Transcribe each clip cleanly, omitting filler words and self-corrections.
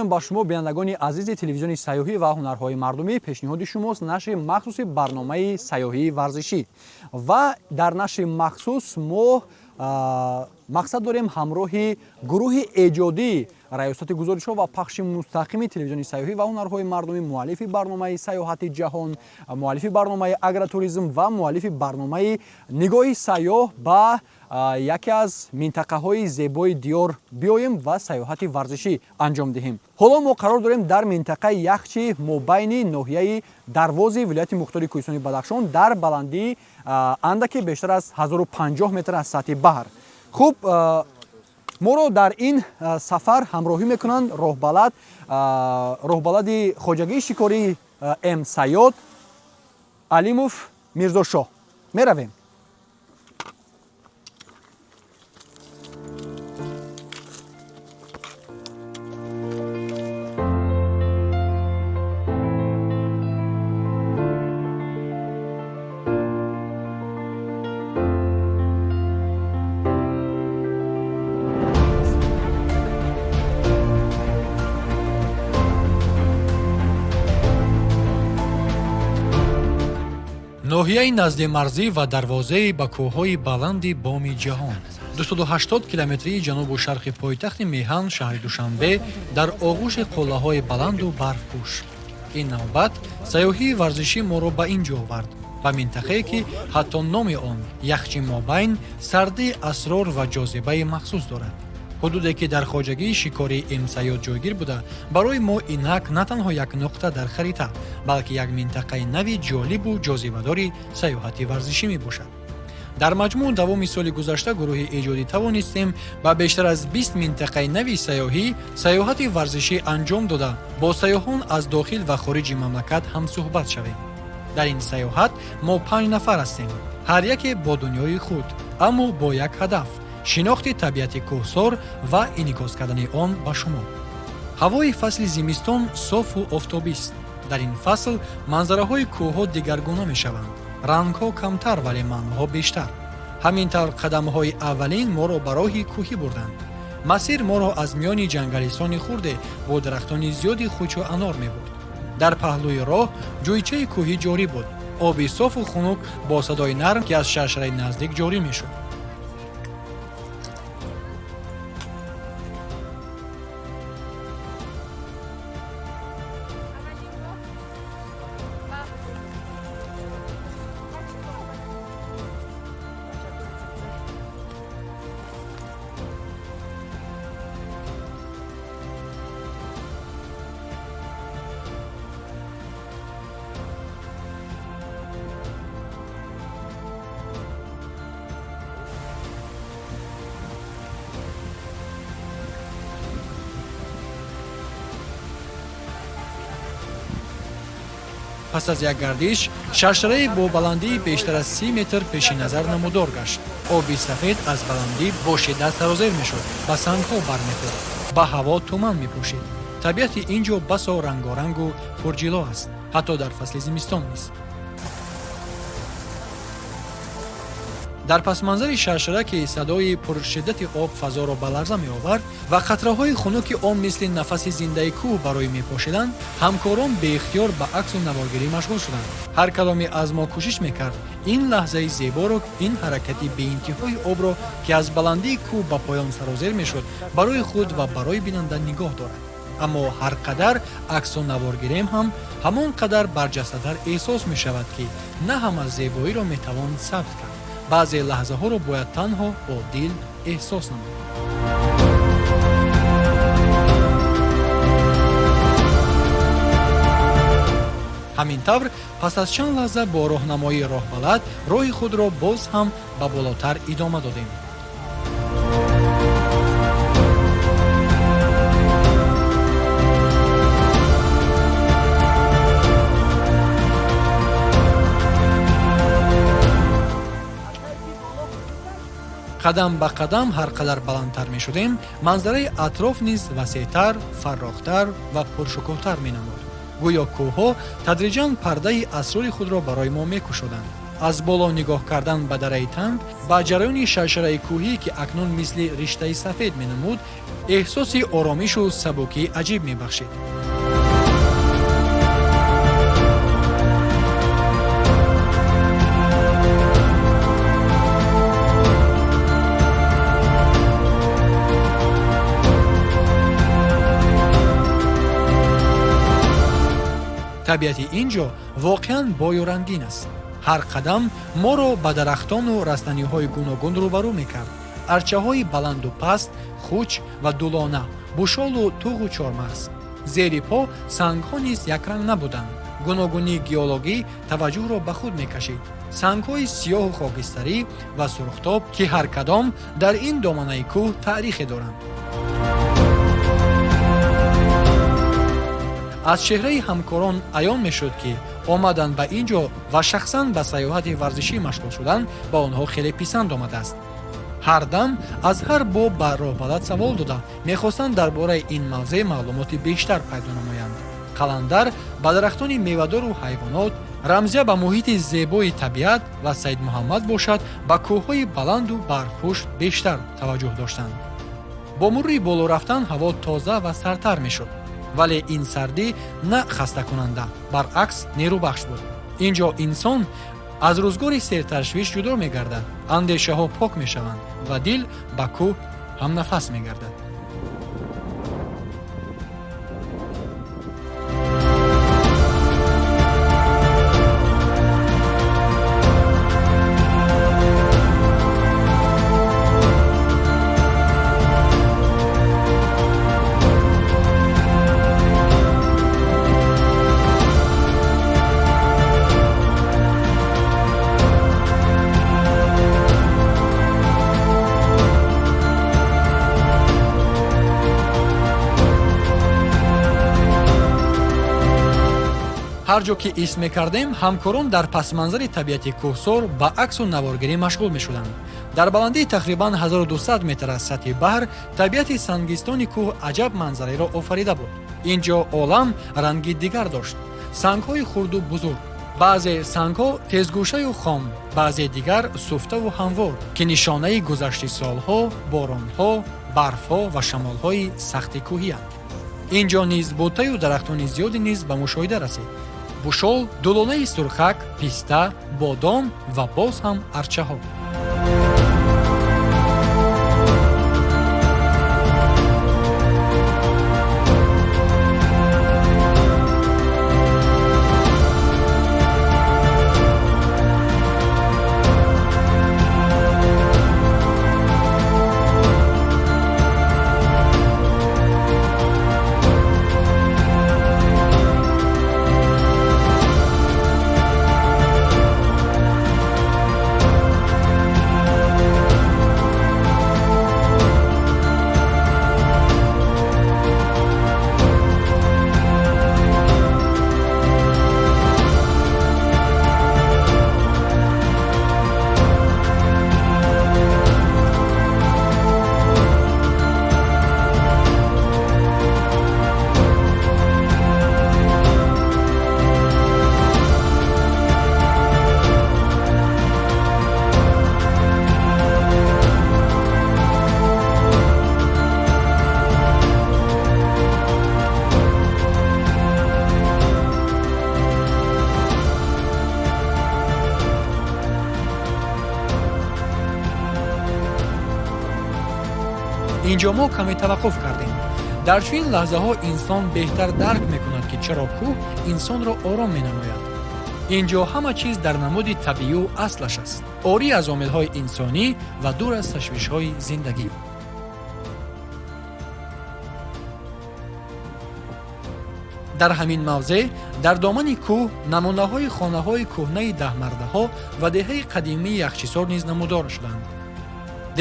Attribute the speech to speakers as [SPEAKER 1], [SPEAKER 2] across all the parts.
[SPEAKER 1] Мегӯем ба шумо, бинандагони азизи телевизиони сайёҳӣ ва ҳунарҳои мардумӣ. Пешниҳоди шумост нашри махсуси барномаи сайёҳии варзишӣ. Ва дар нашри махсус мо мақсад дорем ҳамроҳи гурӯҳи эҷодии раёсати гузоришҳо ва пахши мустақими телевизиони сайёҳӣ ва ҳунарҳои мардумӣ, муаллифи барномаи сайёҳати ҷаҳон, муаллифи барномаи агротуризм ва муаллифи барномаи нигоҳи сайёҳ ба яке аз минтақаҳои зебои диёр биёем ва сайёҳати варзишӣ анҷом диҳем. Ҳоло мо қарор дорем дар минтақаи Яхчи мобайни ноҳияи Дарвози вилояти мухтори кӯҳистони Бадахшон, дар баландии андаке бештар аз 1050 метр аз сатҳи баҳр. Хуб, моро дар ин сафар ҳамроҳӣ мекунанд роҳбалади хоҷагии шикории М Сайёд Алимов Мирзошоҳ. Меравем. Ноҳияи наздимарзӣ ва дарвозаи ба кӯҳҳои баланди боми ҷаҳон, 280 километрии ҷанубу шарқи пойтахти меҳан, шаҳри Душанбе, дар оғӯши қуллаҳои баланду барфпӯш. Ин навбат сайёҳии варзишӣ моро ба ин ҷо овард, ба минтақае, ки ҳатто номи он, Яхчи Мобайн, сардии асрор ва ҷозибаи махсус дорад. Ҳудуде, ки дар хоҷагии шикории Эмсаёд ҷойгир буда, барои мо инак на танҳо як нуқта дар харита, балки як минтақаи нави ҷолибу ҷозибадори сайёҳати варзишӣ мебошад. Дар маҷмӯъ, давоми соли гузашта гурӯҳи эҷодӣ тавонистем ба бештар аз 20 минтақаи нави сайёҳӣ сайёҳати варзишӣ анҷом дода, бо сайёҳон аз дохил ва хориҷи мамлакат ҳамсӯҳбат шавем. Дар ин сайёҳат мо панҷ нафар ҳастем, ҳар яке бо дунёи худ, аммо бо як ҳадаф: шинохти табиати кӯҳсор ва инъикос кардани он ба шумо. Ҳавои фасли зимистон софу офтобист. Дар ин фасл манзараҳои кӯҳҳо дигаргуна мешаванд, рангҳо камтар, вале маъноҳо бештар. Ҳамин тавр, қадамҳои аввалин моро ба роҳи кӯҳӣ бурданд. Масир моро аз миёни ҷангалистони хурде бо дарахтони зиёди хучу анор мебурд. Дар паҳлӯи роҳ ҷӯйчаи кӯҳӣ ҷорӣ буд, оби софу хунук бо садои нарм, ки аз шаршараи наздик ҷорӣ мешуд. Пас аз як гардиш, шаршарае бо баландии бештар аз 30 метр пеши назар намудор гашт. Оби сафед аз баландӣ бо шиддат сарозер мешуд, ба сангҳо бармехӯрд, ба ҳаво туман мепӯшид. Табиати ин ҷо басо рангорангу пурҷило аст, ҳатто дар фасли зимистон низ. Дар пасманзари шаршара, ки садои пуршиддати об фазоро ба ларза меовард ва қатраҳои хунуки он мисли нафаси зиндаи кӯҳ барои мепошиданд, ҳамкорон беихтиёр ба аксу наворгирӣ машғул шуданд. Ҳар кадоме аз мо кӯшиш мекард ин лаҳзаи зеборо, ин ҳаракати беинтиҳои обро, ки аз баландии кӯҳ ба поён сарозер мешуд, барои худ ва барои бинанда нигоҳ дорад. Аммо ҳар қадар аксу навор гирем ҳам, ҳамон қадар барҷастатар эҳсос мешавад, ки на ҳама зебоиро метавон сабт кард. Баъзе лаҳзаҳоро бояд танҳо бо дил эҳсос намуд. Ҳамин тавр, пас аз чанд лаҳза бо роҳнамоии роҳбалад роҳи худро боз ҳам ба болотар идома додем. Қадам ба қадам ҳар қадар баландтар мешудем, манзараи атроф низ васеътар, фаррохтар ва пуршукӯҳтар менамуд. Гӯё кӯҳҳо тадриҷан пардаи асрори худро барои мо мекушоданд. Аз боло нигоҳ кардан ба дараи Танг, ба ҷараёни шаршараи кӯҳӣ, ки акнун мисли риштаи сафед менамуд, эҳсоси оромишу сабукии аҷиб мебахшид. Табиати ин ҷо воқеан бою рангин аст. Ҳар қадам моро ба дарахтону растаниҳои гуногун рӯбарӯ мекард: арчаҳои баланду паст, хуч ва дулона, бушолу туғу чормағз. Зери по сангҳо низ якранг набуданд. Гуногунии геологӣ таваҷҷӯҳро ба худ мекашид: сангҳои сиёҳу хокистарӣ ва сурхтоб, ки ҳар кадом дар ин доманаи кӯҳ таърихе доранд. Аз чеҳраи ҳамкорон аён мешуд, ки омадан ба ин ҷо ва шахсан ба сайёҳати варзишӣ машғул шудан ба онҳо хеле писанд омадааст. Ҳар дам аз ҳар боб ба роҳбалад савол дода мехостанд дар бораи ин мавзеъ маълумоти бештар пайдо намоянд. Қаландар ба дарахтони мевадору ҳайвонот, Рамзия ба муҳити зебои табиат ва Саидмуҳаммад бошад, ба кӯҳҳои баланду барфпӯш бештар таваҷҷӯҳ доштанд. Бо мурури боло рафтан ҳаво тоза ва сардтар мешуд, вале ин сардӣ на хастакунанда, баръакс, нерӯбахш буд. Ин ҷо инсон аз рӯзгори серташвиш ҷудо мегардад, андешаҳо пок мешаванд ва дил ба кӯҳ ҳамнафас мегардад. Ҳар ҷо ки ист мекардем, ҳамкорон дар пасманзари табиати кӯҳсор ба аксу наворгирӣ машғул мешуданд. Дар баландии тақрибан 1200 метр аз сатҳи баҳр табиати сангистони кӯҳ аҷаб манзареро офарида буд. Ин ҷо олам ранги дигар дошт: сангҳои хурду бузург, баъзе сангҳо тезгӯшаю хом, баъзе дигар суфтаву ҳамвор, ки нишонаи гузашти солҳо, боронҳо, барфҳо ва шамолҳои сахти кӯҳиянд. Ин ҷо низ бутаю дарахтони зиёде низ ба мушоҳида расид: бушол, дулонаи сурхак, писта, бодом ва боз ҳам арчаҳо. Ин ҷо мо каме таваққуф кардем. Дар чунин лаҳзаҳо инсон беҳтар дарк мекунад, ки чаро кӯҳ инсонро ором менамояд. Ин ҷо ҳама чиз дар намуди табиию аслаш аст, орӣ аз омилҳои инсонӣ ва дур аз ташвишҳои зиндагӣ. Дар ҳамин мавзеъ, дар домани кӯҳ, намунаҳои хонаҳои кӯҳнаи даҳмардаҳо ва деҳаи қадимии Яхчисор низ намудор шуданд.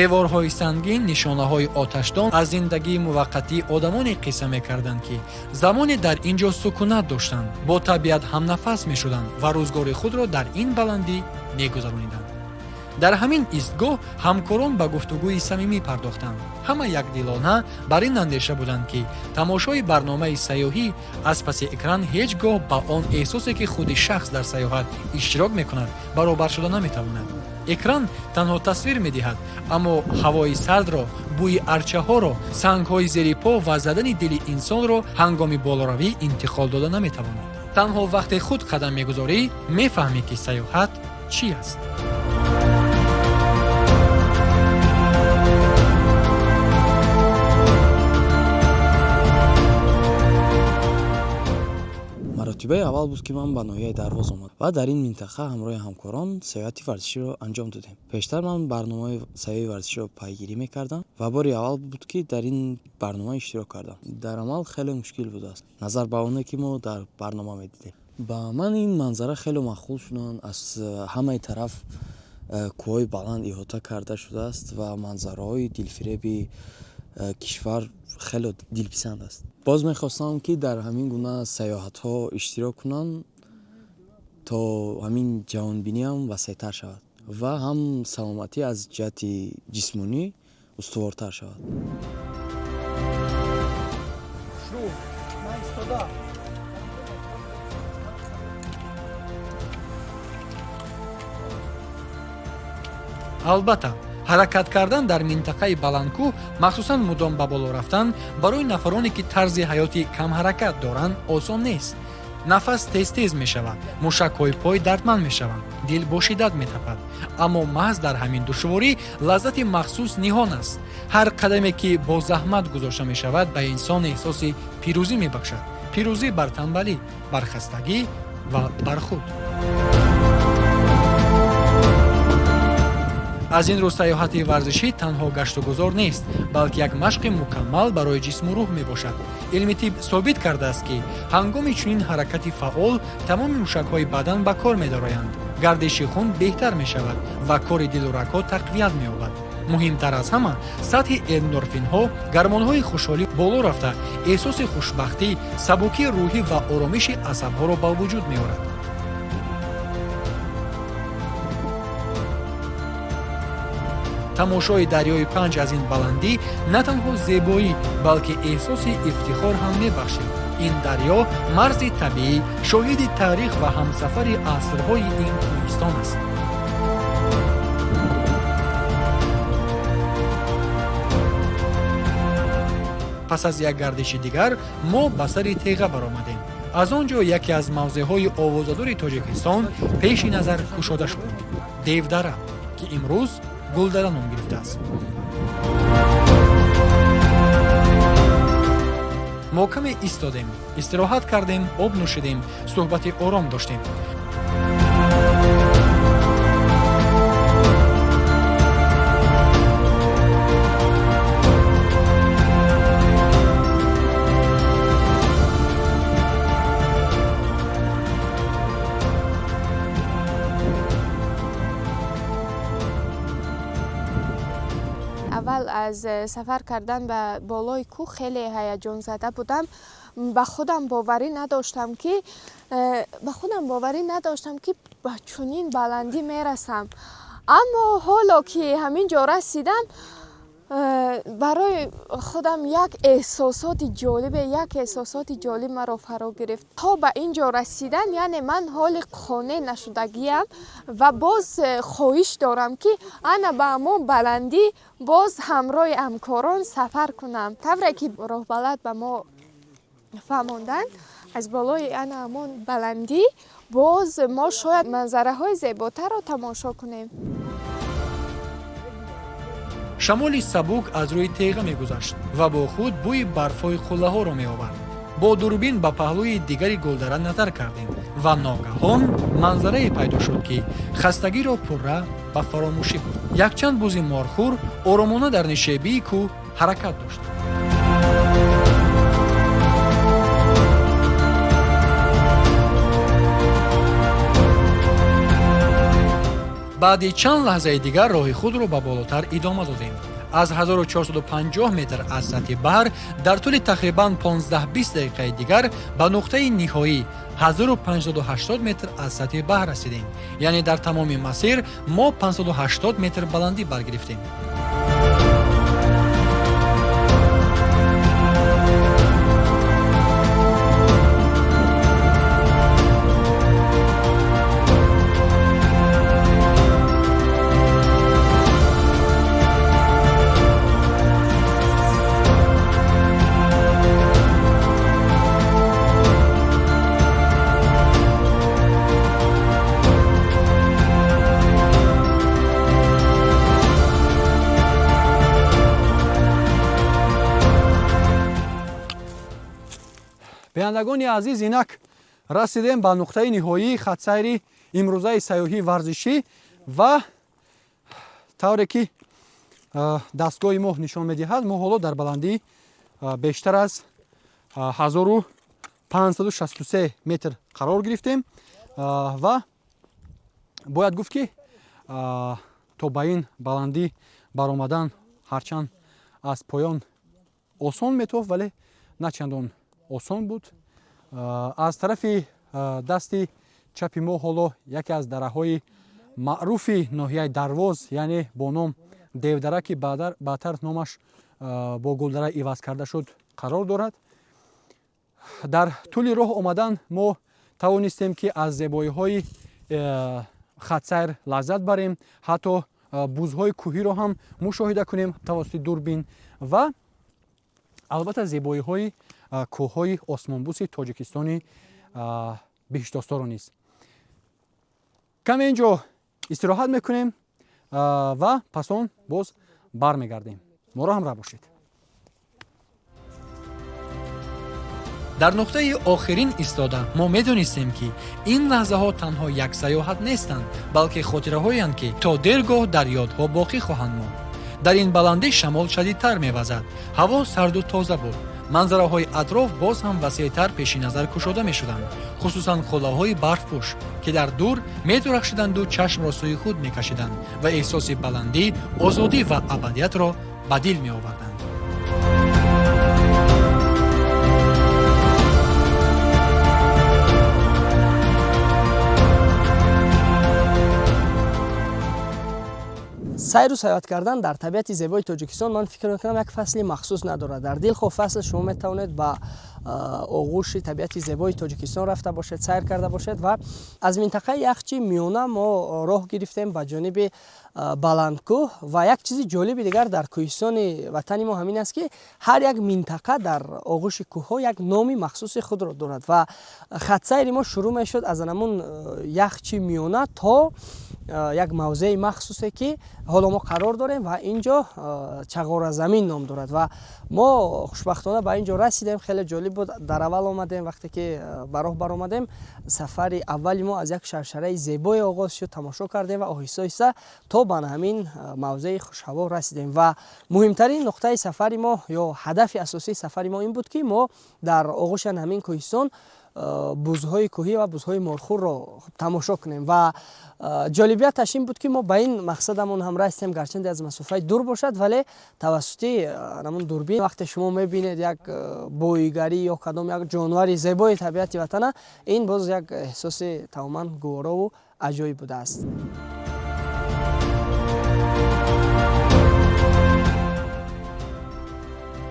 [SPEAKER 1] Деворҳои сангин нишонаҳои оташдон аз зиндагии муваққатии одамоне қисса мекарданд, ки замоне дар ин ҷо сукунат доштанд, бо табиат ҳамнафас мешуданд ва рӯзгори худро дар ин баландӣ мегузарониданд. Дар ҳамин истгоҳ ҳамкорон ба гуфтугӯи самимӣ пардохтанд. Ҳама якдилона бар ин андеша буданд, ки тамошои барномаи сайёҳӣ аз паси экран ҳеҷ гоҳ ба он эҳсосе, ки худи шахс дар сайёҳат иштирок мекунад, баробар шуда наметавонад. Экран танҳо тасвир медиҳад, аммо ҳавои сардро, бӯи арчаҳоро, сангҳои зери по ва задани дили инсонро ҳангоми болоравӣ интиқол дода наметавонад. Танҳо вақте худ қадам мегузорӣ, мефаҳмӣ, ки сайёҳат чӣ аст.
[SPEAKER 2] Маротибаи аввал буд, ки ман ба ноҳияи Дарвоз омадам ва дар ин минтақа ҳамроҳи ҳамкорон сайёҳати варзиширо анҷом додем. Пештар ман барномаи сайёҳии варзиширо пайгирӣ мекардам ва бори аввал буд, ки дар ин барнома иштирок кардам. Дар амал хеле мушкил будааст, назар ба оне ки мо дар барнома медидем. Ба ман ин манзара хеле маъқул шуданд. Аз ҳамаи тараф кӯҳҳои баланд иҳота карда шудааст ва манзараҳои дилфиреби кишвар хеле дилписанд аст. Боз мехостам, ки дар ҳамин гуна сайёҳатҳо иштирок кунам, то ҳамин ҷаҳонбиниам васеътар шавад ва ҳам саломатӣ аз ҷиҳати ҷисмонӣ устувортар шавад.
[SPEAKER 1] Албатта, ҳаракат кардан дар минтақаи баландкӯҳ, махсусан мудом ба боло рафтан, барои нафароне, ки тарзи ҳаёти камҳаракат доранд, осон нест. Нафас тез-тез мешавад, мушакҳои пой дардманд мешаванд, дил бо шиддат метапад. Аммо маҳз дар ҳамин душворӣ лаззати махсус ниҳон аст. Ҳар қадаме, ки бо заҳмат гузошта мешавад, ба инсон эҳсоси пирӯзӣ мебахшад, пирӯзӣ бар танбалӣ, бар хастагӣ ва бар худ. Аз ин рӯ сайёҳати варзишӣ танҳо гаштугузор нест, балки як машқи мукаммал барои ҷисму рӯҳ мебошад. Илми тиб собит кардааст, ки ҳангоми чунин ҳаракати фаъол тамоми мушакҳои бадан ба кор медароянд, гардиши хун беҳтар мешавад ва кори дилу рагҳо тақвият меёбад. Муҳимтар аз ҳама, сатҳи эндорфинҳо, гармонҳои хушҳолӣ боло рафта, эҳсоси хушбахтӣ, сабукии рӯҳӣ ва оромиши асабҳоро ба вуҷуд меорад. Тамошои дарёи Панҷ аз ин баландӣ на танҳо зебоӣ, балки эҳсоси ифтихор ҳам мебахшид. Ин дарё марзи табиӣ, шоҳиди таърих ва ҳамсафари асрҳои ин кӯҳистон аст. Пас аз як гардиши дигар мо ба сари теға баромадем. Аз он ҷо яке аз мавзеъҳои овозадори Тоҷикистон пеши назар кушода шуд, Девдара, ки имрӯз Гулдара ном гирифтааст. Мо каме истодем, истироҳат кардем, об нӯшидем, суҳбати ором доштем.
[SPEAKER 3] Аввал аз сафар кардан ба болои кӯҳ хеле ҳаяҷонзада будам. Ба худам боварӣ надоштам, ки ба чунин баландӣ мерасам. Аммо ҳоло ки ҳамин ҷо расидам, барои худам як эҳсосоти ҷолиб маро фаро гирифт. То ба ин ҷо расидан, яъне ман ҳоли қонеъ нашудагиам ва боз хоҳиш дорам, ки ана ба ҳамон баландӣ боз ҳамроҳи ҳамкорон сафар кунам. Тавре ки роҳбалад ба мо фаҳмонданд, аз болои ана ҳамон баландӣ боз мо шояд манзараҳои зеботарро тамошо кунем.
[SPEAKER 1] Шамоли сабук аз рӯи теға мегузашт ва бо худ бӯи барфҳои қуллаҳоро меовард. Бо дурбин ба паҳлӯи дигари Гулдара назар кардем ва ногаҳон манзарае пайдо шуд, ки хастагиро пурра ба фаромӯшӣ бурд. Якчанд бузи морхӯр оромона дар нишебии кӯҳ ҳаракат дошт. Баъди чанд лаҳзаи дигар роҳи худро ба болотар идома додем. Аз 1450 метр аз сатҳи баҳр дар тӯли тақрибан 15-20 дақиқаи дигар ба нуқтаи ниҳоӣ, 1580 метр аз сатҳи баҳр расидем, яъне дар тамоми масир мо 580 метр баландӣ баргирифтем.
[SPEAKER 4] Бинандагони азиз, инак расидем ба нуқтаи ниҳоии хатсайри имрӯзаи сайёҳии варзишӣ ва тавре ки дастгоҳи мо нишон медиҳад, мо ҳоло дар баландии бештар аз 1563 метр қарор гирифтем ва бояд гуфт, ки то ба ин баландӣ баромадан ҳарчанд аз поён осон метофт, вале на чандон осон буд. Аз тарафи дасти чапи мо ҳоло яке аз дараҳои маъруфи ноҳияи Дарвоз, яъне бо ном Девдара, ки баъдтар номаш бо Гулдара иваз карда шуд, қарор дорад. Дар тӯли роҳ омадан мо тавонистем, ки аз зебоиҳои хатсайр лаззат барем, ҳатто бузҳои кӯҳиро ҳам мушоҳида кунем тавассути дурбин ва албатта зебоиҳои кӯҳҳои осмонбӯси Тоҷикистони биҳиштосторо низ. Каме ин ҷо истироҳат мекунем ва пас он боз бармегардем. Моро ҳамроҳ бошед.
[SPEAKER 1] Дар нуқтаи охирин истода мо медонистем, ки ин лаҳзаҳо танҳо як саёҳат нестанд, балки хотираҳоянд, ки то дергоҳ дар ёдҳо боқӣ хоҳанд монд. Дар ин баландӣ шамол шадидтар мевазад, ҳаво сарду тоза буд, манзараҳои атроф боз ҳам васеътар пеши назар кушода мешуданд, хусусан қуллаҳои барфпӯш, ки дар дур медурахшиданду чашмро сӯи худ мекашиданд ва эҳсоси баландӣ, озодӣ ва абадиятро ба дил меоварданд.
[SPEAKER 5] Сайру саёҳат кардан дар табиати зебои Тоҷикистон, ман фикр мекунам, як фасли махсус надорад. Дар дилхоҳ фасл шумо метавонед ба оғӯши табиати зебои Тоҷикистон рафта бошед, сайр карда бошед. Ва аз минтақаи Яхчи Миёна мо роҳ гирифтем ба ҷониби Баландкӯҳ. Ва як чизи ҷолиби дигар дар кӯҳистони ватани мо ҳамин аст, ки ҳар як минтақа дар оғӯши кӯҳҳо як номи махсуси худро дорад. Ва хатсайри мо шурӯъ мешуд аз анамун Яхчи Миёна то як мавзеи махсусе, ки ҳоло мо қарор дорем ва ин ҷо Чағоразамин ном дорад. Ва мо хушбахтона ба ин ҷо расидем. Хеле ҷолиб буд. Дар аввал омадем, вақте ки ба роҳ баромадем, сафари аввали мо аз як шаршараи зебое оғоз шуд, тамошо кардем ва оҳиста оҳиста то ба ҳамин мавзеи хушҳаво расидем. Ва муҳимтарин нуқтаи сафари мо ё ҳадафи асосии сафари мо ин буд, ки мо дар оғӯши ҳамин кӯҳистон бузҳои кӯҳӣ ва бузҳои морхӯрро тамошо кунем. Ва ҷолибияташ ин буд, ки мо ба ин мақсадамон ҳам расидем. Гарчанде аз масофаи дур бошад, вале тавассути ҳамун дурбин вақте шумо мебинед як боигарӣ ё кадом як ҷонвари зебои табиати ватана, ин боз як эҳсоси тамоман гуворову аҷоиб будааст.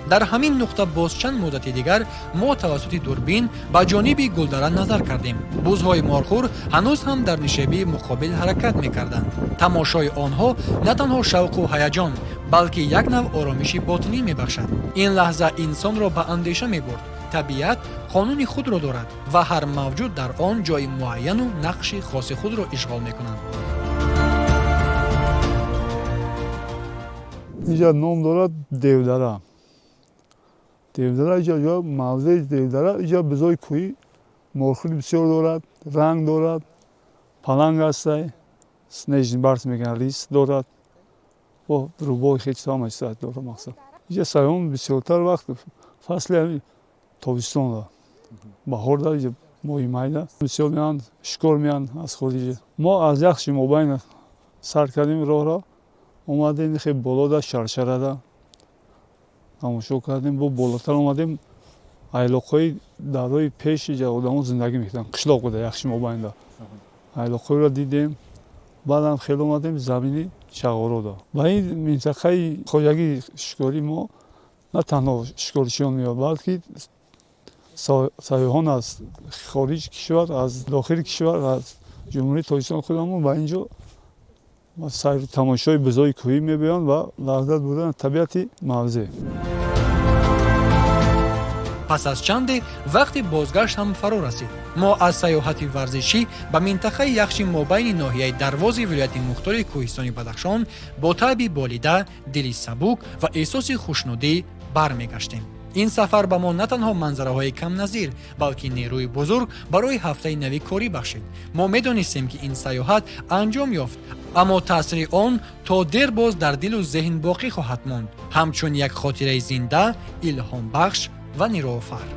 [SPEAKER 1] Дар ҳамин нуқта боз чанд муддати дигар мо тавассути дурбин ба ҷониби Гулдара назар кардем. Бузҳои морхӯр ҳанӯз ҳам дар нишебии муқобил ҳаракат мекарданд. Тамошои онҳо на танҳо шавқу ҳаяҷон, балки як нав оромиши ботинӣ мебахшад. Ин лаҳза инсонро ба андеша мебурд: табиат қонуни худро дорад ва ҳар мавҷуд дар он ҷои муайяну нақши хоси худро ишғол мекунад.
[SPEAKER 6] Инҷа ном дорад Девдара. Девдара иҷа ҷо мавзеи Девдара. Иҷа бизои кӯҳӣ, морхӯри бисёр дорад, ранг дорад, паланг ҳастай, снежный барс мегӯянд, рис дорад, бо рӯбоҳи хел чизо, ҳама чизо дорад. Мақсад, иҷа сайёҳон бисёртар вақт фасли тобистонда, баҳорда, иҷа моҳи майда бисёр меоянд, шикор меоянд аз хориҷа. Мо аз Яхши Мобайн сар кардем роҳро, омадем хел болода, шаршарада тамошо кардем, бо болотар омадем. Айлоқҳои давраи пеш иҷа одамо зиндагӣ мекарданд, қишлоқ буда яхши мобайнда. Айлоқҳоеро дидем, баъдам хел омадем замини Чағорода. Ба ин минтақаи хоҷагии шикорӣ мо на танҳо шикорчиён меояд, балки сайёҳон аз хориҷи кишвар, аз дохили кишвар, аз Ҷумҳурии Тоҷикистон худамон ба ин ҷо сайру тамошои бизои кӯҳӣ мебиёянд ва лаззат бурдан табиати мавзеъ.
[SPEAKER 1] Пас аз чанде вақти бозгашт ҳам фаро расид. Мо аз сайёҳати варзишӣ ба минтақаи яхши мобайни ноҳияи Дарвози вилояти мухтори кӯҳистони Бадахшон бо таъби болида, дили сабук ва эҳсоси хушнудӣ бармегаштем. Ин сафар ба мо на танҳо манзараҳои камназир, балки нерӯи бузург барои ҳафтаи нави корӣ бахшид. Мо медонистем, ки ин сайёҳат анҷом ёфт, аммо таъсири он то дер боз дар дилу зеҳн боқӣ хоҳад монд, ҳамчун як хотираи зинда, илҳомбахш ва нерӯофар.